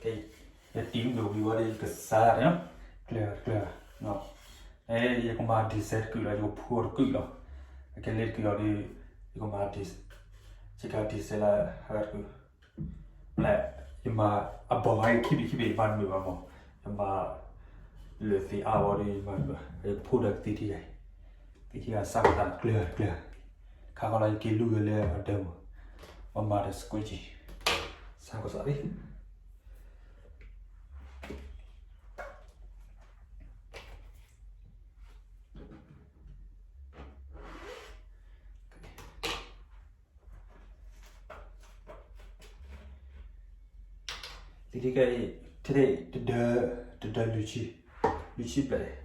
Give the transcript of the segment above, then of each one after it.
ကဲ, ယတံၤမုၢ်ဝံၤဝဲဒီး ယကစါန့ၣ်, ကျၢၤကျၢၤ, ယကမၤ diesel တကုာ်လီၤ, ယကဖှူအီၤတကုာ်လီၤ, အကလဲၤတကုာ်အီၤဒီး, ယကမၤ ယက diesel လၢဟဲတကုာ်, ယမၤအဘီၣ်ဟဲခံဘ့ၣ်ခံဘ့ၣ် ယမၤတမုာ်ဘၣ်မး, ယမၤ လၢသ့အါဝဲဒီး ယမၤတမုာ်ဘၣ်, ယကဖှူဒီးကသံၣ်ထံဂၤ, သံၣ်ထံဂၤစးကသးကျၢၤကျၢၤ, ခါဃီလီၤ ယက့ၤလူၤဝဲလၢအဒၢမး, ပမၤဒီး squeegee, စးကသးလံ သ့ၣ်တကဲအံၤ, ထဲတဒၢ, တဒၢလွံၢ်ဆံ, လွံၢ်ဆံဘျဲၣ်,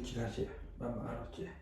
ကစၢ်, ဘၣ်မၤအါထီၣ်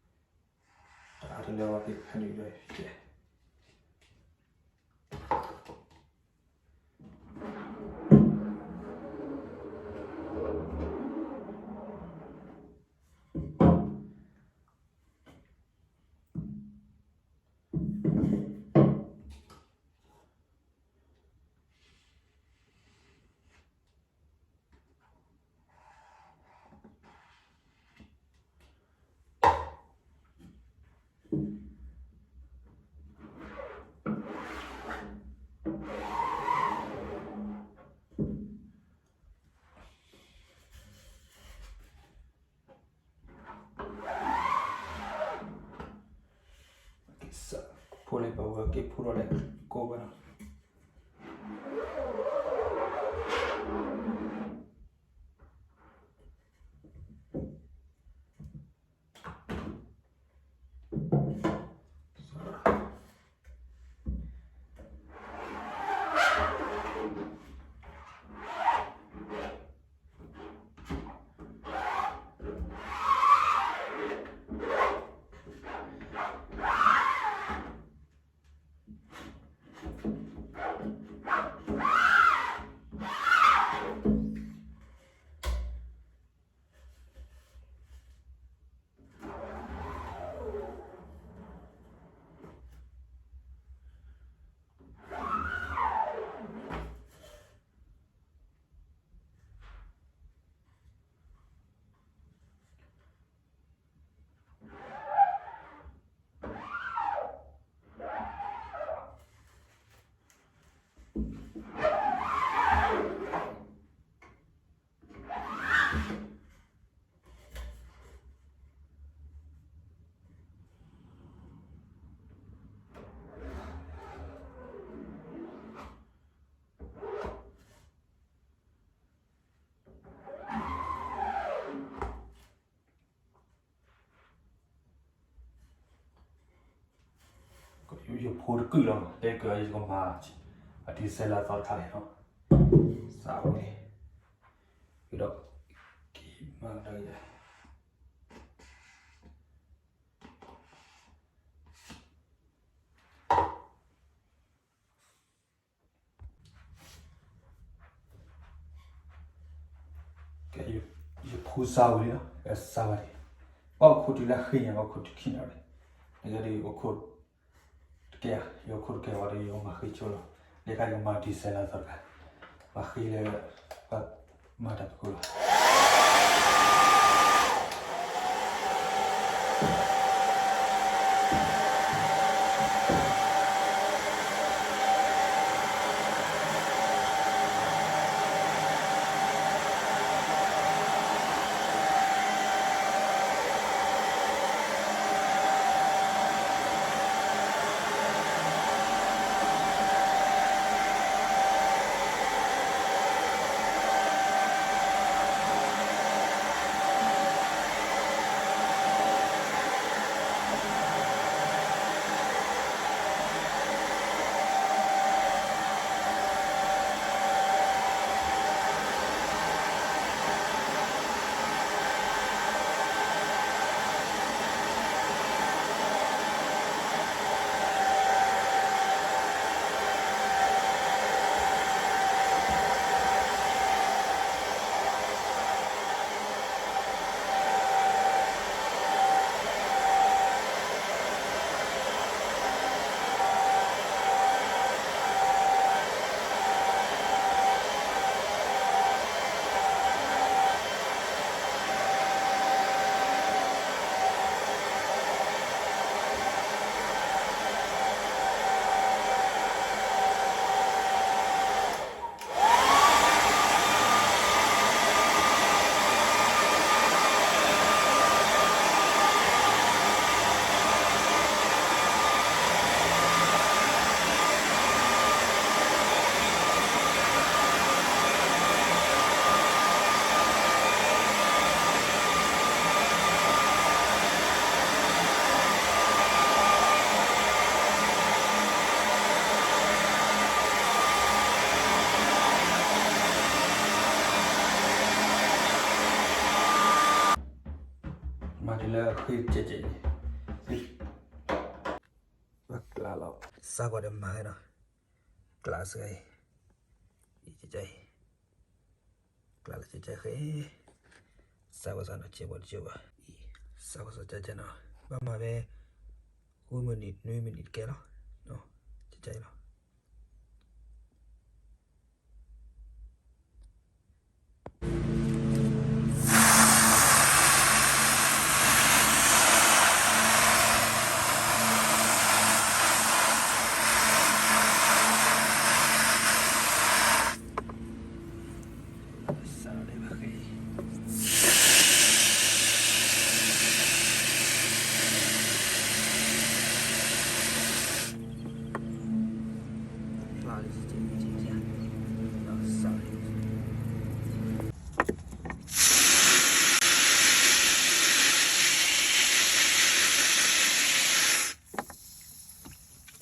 ကဲ တအါတလၢဝဲက့ၤဖဲန့ၣ်ဒီး ဖိလၢပဝဲက့ၤဖိထီၣ်လဲၣ် ကိးဝဲနီၤ. ယဖိတကုာ်လီၤ, တဲကယကမၤ အဒံးစဲလၢအသီတခါန့ၣ်လီၤ. စးဝဲန့ၣ်, ဒီး မၤကဒီးယၤ ကဲ ယဖူစါဝဲလံလီၤ, ကစါဝဲလံ, ဘၣ်ခိၣ်တုၤလၢဃ့ညါ ဘၣ်ခိၣ်တုၤခံနၣ်ရံၣ်, နကဲဒ်ယအိၣ်ခိၣ်တကဲ, ယအိၣ်ခိၣ်တကဲဝဲဒီး ယကမၤဃ့ဆိလီၤ, လၢခါယကမၤဒံၣ်စဲးလၢအသီတခါ, မၤဃ့လၢ ပှၤမၤတၢ်သကိးလီၤ. မၤတုၤလၢအဃ့ကဲကဲအံၤ, ဘၣ်ကျးလီၤ, စးကွၢ်ဒီးမၤဟဲဒီး, ကျးစ့ၢ်ကီးအံၤ, အံၤကဲကဲအံၤ, ကျးလီၤကဲကဲဃ့, စးကွၢ်စးနီၤ ကဲပှၤတကဲဘၣ်, အံၤ, စးကွၢ်စးကဲကဲနီၤ, ဘၣ်မၤဖဲ ဃုမံးနံး နွံမံးနံးတကဲလီၤ, ကဲကဲအံၤလီၤ.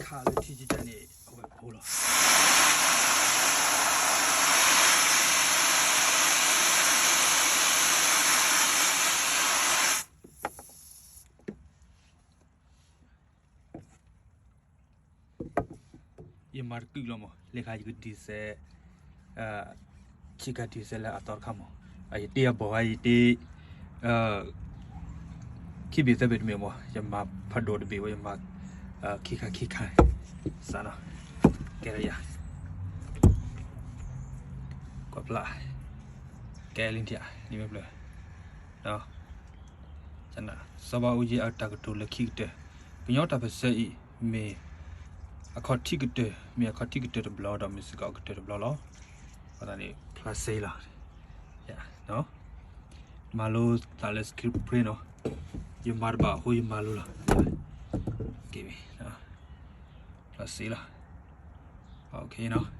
ခးလၢထံကတၢၢ်န့ၣ် အဝဲအိၣ်လီၤ. ယမၤတကုာ်လီၤမး လၢခါယကဒံၣ်စဲး, ဆ့ကၤဒံၣ်စဲးလၢအသီတခါမး, ယတ့အဘီၣ်ဂၤယတ့ ခံဘ့ၣ်သၢဘ့ၣ်တမ့ၢ်မး ယမၤဖးဒိၣ်တဘ့ၣ်ဝဲ ယမၤ ခံခါခံခါ စးနီၤ, ကဲလၢယၤ ကွၢ်ဖျါ ကဲလံထံၣ် လံမ့ၢ်ဖျၢၣ် စီၤဘးအူကၠံအတၢ်ကတိၤလၢခံကတၢၢ်, ကညီတၢ်ပၢၢ်ဆၢအံၤ မ့ၢ်အခီၣ်ထံးကတၢၢ်, မ့ၢ်အခီၣ်ထံးကတၢၢ်တဘျီ ဒီးမ့ၢ်စ့ၢ်ကီးအကတၢၢ်တဘျီလီၤ. အဃိသတးန့ၣ် ဖျါစ့လီၤ. မၤလိသးလၢ screen print နီၤ, ယမၤတဘၣ်အဃိယမၤလိလီၤ. က့ၤမ့ၢ် ဖျါစ့လီၤ. အ